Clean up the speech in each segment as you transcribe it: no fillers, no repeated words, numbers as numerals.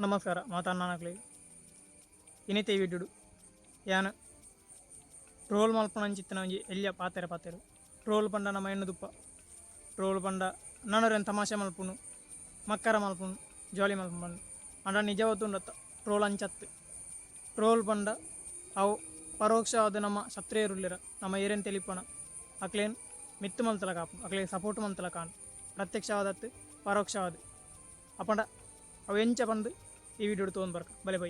ನಮಸ್ಕಾರ ಮಾತ ಅಣ್ಣನಕ್ಲೆಗ್. ಇನಿತ ಈ ವಿಡಿಯೋಡು ಯಾನ್ ಟ್ರೋಲ್ ಮಲ್ಪುನಂಚಿತ್ತಿನ ಒಂಜಿ ಎಲ್ಯ ಪಾತೆರ ಪಾತೆರು. ಟ್ರೋಲ್ ಪಂಡ ನಮ ಎನ್ನುದುಪ್ಪ. ಟ್ರೋಲ್ ಪಂಡ ನನೊರಿಯನ್ ತಮಾಷೆ ಮಲ್ಪುನು, ಮಕ್ಕರ ಮಲ್ಪುನು, ಜಾಲಿ ಮಲ್ಪುನು ಪಂದ್. ಆಂಡ ನಿಜವಾದ್ ತೂಂಡತ್ತ ಟ್ರೋಲ್ ಅಂಚತ್ತ್. ಟ್ರೋಲ್ ಪಂಡ ಅವು ಪರೋಕ್ಷವಾದ್ ನಮ್ಮ ಶತ್ರುಯೆರ್ ಉಲ್ಲೆರ್ ನಮ ಏರೆನ್ ತೆಲಿಪುನ ಅಕ್ಲೆನ್ ಮಿತ್ತ್ ಮಲ್ತಲಕ ಆಪುಂಡು ಅಕ್ಲೆಗ್ ಸಪೋರ್ಟ್ ಮಲ್ತಲಕ ಆಂಡ್. ಪ್ರತ್ಯಕ್ಷವಾದತ್ತ್ ಪರೋಕ್ಷವಾದ್. ಅಪಂಡ ಅವು ಎಂಚ ಪಂದ್ ಈ ವಿಡಿಯೋಡ್ ತೂವೊಂದು ಬರ್ಕ ಬಲೆ ಬೈ.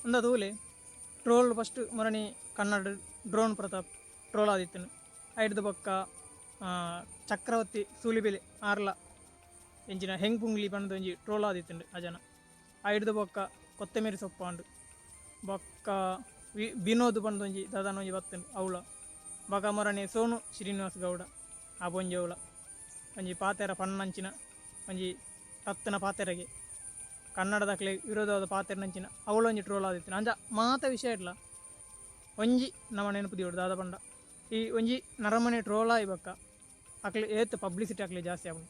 ಉಂದ ತೂಲೆ ಟ್ರೋಲ್ ಫಸ್ಟ್ ಮೊರಣಿ ಕನ್ನಡ ಡ್ರೋನ್ ಪ್ರತಾಪ್ ಟ್ರೋಲ್ ಆದಿತ್ತ್ಂಡ್. ಐಡ್ದ್ ಬೊಕ್ಕ ಚಕ್ರವರ್ತಿ ಸೂಲಿಬೆಲೆ ಆರ್ಲ ಎಂಚಿನ ಹೆಂಗ್ ಪುಂಗ್ಲಿ ಪಂದ್ ಒಂಜಿ ಟ್ರೋಲ್ ಆದಿತ್ತ್ಂಡ್ ಆ ಜನ. ಐಡ್ದ್ ಬೊಕ್ಕ ಕೊತ್ತಂಬರಿ ಸೊಪ್ಪು ಆಂಡ್. ಬೊಕ್ಕ ವಿ ವಿನೋದ್ ಪಂದ್ ಒಂಜಿ ದಾದನ ಒಂಜಿ ಬತ್ತ್ಂಡ್ ಅವ್ಲ. ಬೊಕ ಮೊರಣಿ ಸೋನು ಶ್ರೀನಿವಾಸ್ ಗೌಡ ಆ ಪೊಂಜೊವುಲ ಒಂಜಿ ಪಾತೆರ ಪನ್ನಂಚಿನ ಒಂಜಿ ತತ್ತ್ನ ಪಾತೆರಗೆ. ಕನ್ನಡದಕ್ಲೆಗ್ ವಿರೋಧವಾದ್ ಪಾತೆರ್ನಂಚಿನ ಅವ್ಲ ಒಂಜಿ ಟ್ರೋಲ್ ಆದಿತ್ತ್ಂಡ್. ಅಂಚ ಮಾತ ವಿಷಯ ಇಡ್ಲ ಒಂಜಿ ನಮ ನೆನಪು ದೀವೊಡು ದಾದ ಪಂಡ ಈ ಒಂಜಿ ನರಮನಿ ಟ್ರೋಲ್ ಆಯಿ ಬೊಕ್ಕ ಅಕ್ಲ್ ಏತ್ ಪಬ್ಲಿಸಿಟಿ ಅಕ್ಲೆಗ್ ಜಾಸ್ತಿ ಆಪುಂಡು.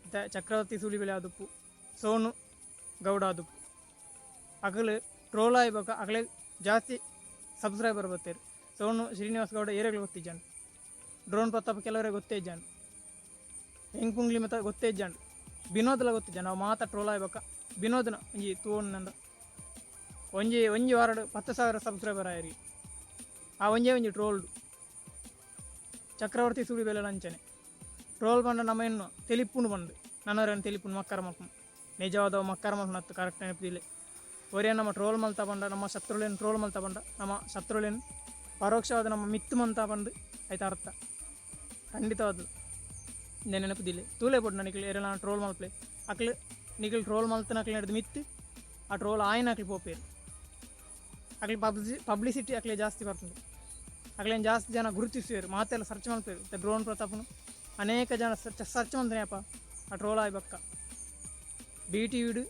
ಇತ್ತೆ ಚಕ್ರವರ್ತಿ ಸೂಲಿಬೆಲೆ ಆದುಪ್ಪು, ಸೋನು ಗೌಡ ಆದುಪ್ಪು ಅಕುಲು ಟ್ರೋಲ್ ಆಯಿ ಬೊಕ್ಕ ಅಕ್ಲೆಗ್ ಜಾಸ್ತಿ ಸಬ್ಸ್ಕ್ರೈಬರ್ ಬತ್ತೆರ್. ಸೋನು ಶ್ರೀನಿವಾಸ್ ಗೌಡ ಏರೆಗ್ಲ ಗೊತ್ತಿಜ್ಜಂಡ್. ಡ್ರೋನ್ ಪ್ರತಾಪ್ ಕೆಲವರೆಗ್ ಗೊತ್ತೇ ಇಜ್ಜಂಡ್. ಎಂಕ್ ಪುಂಗ್ಲಿ ಮಾತ ಗೊತ್ತೇ ಇಜ್ಜಂಡ್. ವಿನೋದ್ಲ ಗೊತ್ತಿಜ್ಜಂಡ್. ಅವು ಮಾತ ಟ್ರೋಲ್ ಆಯಿ ಬೊಕ್ಕ ವಿನೋದ್ನ ಒಂಜಿ ತೂವೊಂಡ ಒಂಜಿ ಒಂಜಿ ವಾರಡ್ 10,000 ಸಬ್ಸ್ಕ್ರೈಬರ್ ಆಯೆರ್. ಆ ಒಂಜೇ ಒಂಜಿ ಟ್ರೋಲ್ಡ್. ಚಕ್ರವರ್ತಿ ಸೂಲಿಬೆಲೆಲ ಅಂಚನೆ. ಟ್ರೋಲ್ ಪಂಡ ನಮ ಎನ್ನುವ ತೆಲಿಪುಂಡು ಪಂದ್. ನನೊರಿಯನ್ ತೆಲಿಪುಂಡು ಮಕ್ಕರ ಮಲ್ಪುನು. ನಿಜವಾದ ಅವು ಮಕ್ಕರ ಮಲ್ಪುನತ್ತ್ ಕರೆಕ್ಟ್ ನೆನಪು ಒರಿಯನ್ ನಮ ಟ್ರೋಲ್ ಮಲ್ತ ಪಂಡ ನಮ್ಮ ಶತ್ರುಲೆನ್ ಟ್ರೋಲ್ ಮಲ್ತ ಪಂಡ ನಮ್ಮ ಶತ್ರುಲೆನ್ ಪರೋಕ್ಷವಾದ್ ನಮ್ಮ ಮಿತ್ತ್ ಮಲ್ತ ಪಂದ್ ಐತ ಅರ್ಥ. ಖಂಡಿತವಾದ್ ಇಂದೆನ್ ನೆನಪು ದೀಲೆ. ತೂಲೆ ಬೋಡು ನಿಕ್ಲ್ ಏರೆಲ ಟ್ರೋಲ್ ಮಲ್ಪುಲೆ. ಅಕ್ಲ್ ನಿಕ್ಲ್ ಟ್ರೋಲ್ ಮಲ್ತಿನಕ್ಲೆಡ್ದ್ ಮಿತ್ತ್ ಆ ಟ್ರೋಲ್ ಆಯಿನಕ್ಲ್ ಪೋಪೆರ್. ಅಕ್ಲ್ ಪಬ್ಲಿಸಿಟಿ ಅಕ್ಲೆ ಜಾಸ್ತಿ ಬರ್ಪುಂಡು. ಅಕ್ಲೆನ್ ಜಾಸ್ತಿ ಜನ ಗುರುತಿಸುವೆರ್. ಮಾತೆರ್ಲ ಸರ್ಚ್ ಮಲ್ಪುವೆರ್. ಇತ್ತೆ ಡ್ರೋನ್ ಪ್ರತಾಪ್ನ್ ಅನೇಕ ಜನ ಸರ್ಚ್ ಸರ್ಚ್ ಮಲ್ತಿನ ಅಪ ಆ ಟ್ರೋಲ್ ಆಯಿ ಬೊಕ್ಕ. ಬಿ ಟಿವಿಡ್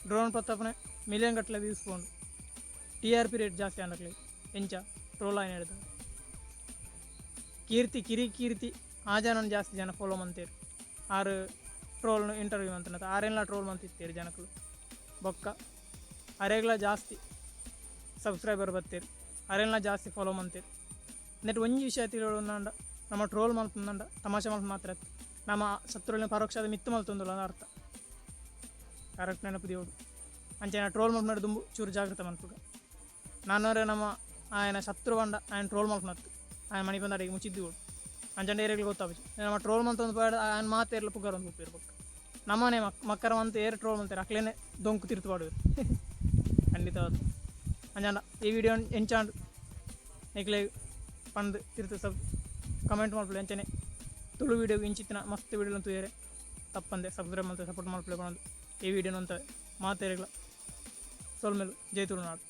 ಡ್ರೋನ್ ಪ್ರತಾಪ್ನ ಮಿಲಿಯನ್ ಗಟ್ಟಲೆ ವ್ಯೂಸ್ ಪೋಂಡು. ಟಿ ಆರ್ ಪಿ ರೇಟ್ ಜಾಸ್ತಿ ಆಂಡ್ ಅಕ್ಲೆಗ್. ಎಂಚ ಟ್ರೋಲ್ ಆಯಿನೆಡ್ದ್. ಕೀರ್ತಿ ಕಿರಿ ಕೀರ್ತಿ ಆ ಜನನ್ ಜಾಸ್ತಿ ಜನ ಫಾಲೋ ಮಂತೆರ್. ಆರ್ ಟ್ರೋಲ್ನ್ ಇಂಟರ್ವ್ಯೂ ಮಂತಿನತ ಆರೆನ್ಲ ಟ್ರೋಲ್ ಮಂತಿತ್ತೆರ್ ಜನಕುಲು. ಬೊಕ್ಕ ಅರೆಗ್ಲ ಜಾಸ್ತಿ ಸಬ್ಸ್ಕ್ರೈಬರ್ ಬತ್ತೆರ್. ಅರೆನ್ಲ ಜಾಸ್ತಿ ಫಾಲೋ ಮಂತೆರ್. ನೆಟ್ ಒಂಜಿ ವಿಷಯ ತಿಳಿಯೊಡು ನಮ್ಮ ಟ್ರೋಲ್ ಮಲ್ಪುನಂಡ ತಮಾಷೆ ಮಲ್ಪುನ ಮಾತ್ರ ಅತ್ತ್. ನಮ್ಮ ಶತ್ರುಲೆನ್ ಪರೋಕ್ಷದ ಮಿತ್ತ್ ಮಲ್ತೊಂದುಲ್ಲ ಅರ್ಥ. ಕರೆಕ್ಟ್ ನೆನಪು ದೀವೊಡು. ಅಂಚನೆ ಟ್ರೋಲ್ ಮಲ್ಪುನ ದುಂಬು ಚೂರು ಜಾಗ್ರತೆ ಮನ್ಪುಗ. ನಾನೊರ ನಮ್ಮ ಆಯನ ಶತ್ರು ಪಂಡ ಆಯನ್ ಟ್ರೋಲ್ ಮಲ್ಪುನತ್ತ್. ಆಯನ್ ಮನಿಪಂದೆ ಮುಚ್ಚಿದ್ ದೀವೊಡು. ಅಂಚಂಡ ಏರೆಗ್ಲ ಗೊತ್ತಾಪುಜಿ. ನಮ ಟ್ರೋಲ್ ಮಲ್ತೊಂದು ಪೋಯಡ ಆಯನ್ ಮಾತೆರ್ಲ ಪುಗರೊಂದು ಪೋಪೆರ್ ಬೊಕ್ಕ. ನಮನೆ ಮಕ್ಕರ ಮಂತ್ ಏರ್ ಟ್ರೋಲ್ ಮಲ್ತೆರ್ ಅಕ್ಲೆನೆ ದೊಂಕು ತಿರ್ತ್ ಪಾಡುವೆರ್. ಖಂಡಿತವಾದ್. ಅಂಚಾಂಡ ಈ ವಿಡಿಯೋ ಎಂಚಾಂಡ್ ನಿಕ್ಲೆಗ್ ಪಂದ್ ತಿರ್ತ್ ಸಬ್ ಕಮೆಂಟ್ ಮಲ್ಪುಲೆ. ಅಂಚನೆ ತುಳು ವಿಡಿಯೋ ಇಂಚಿತ್ತಿನ ಮಸ್ತ್ ವಿಡಿಯೋನ್ ತೂಯೆರೆ ತಪ್ಪಂದೆ ಸಬ್ಸ್ಕ್ರೈಬ್ ಮಲ್ತ್ ಸಪೋರ್ಟ್ ಮಲ್ಪುಲೆ ಪನೊಂದು ಈ ವಿಡಿಯೋನ್ ಉಂತಾವೆ. ಮಾತೆರೆಗ್ಲ ಸೊಲ್ಮೆಲು. ಜೈ ತುಳುನಾಡ್.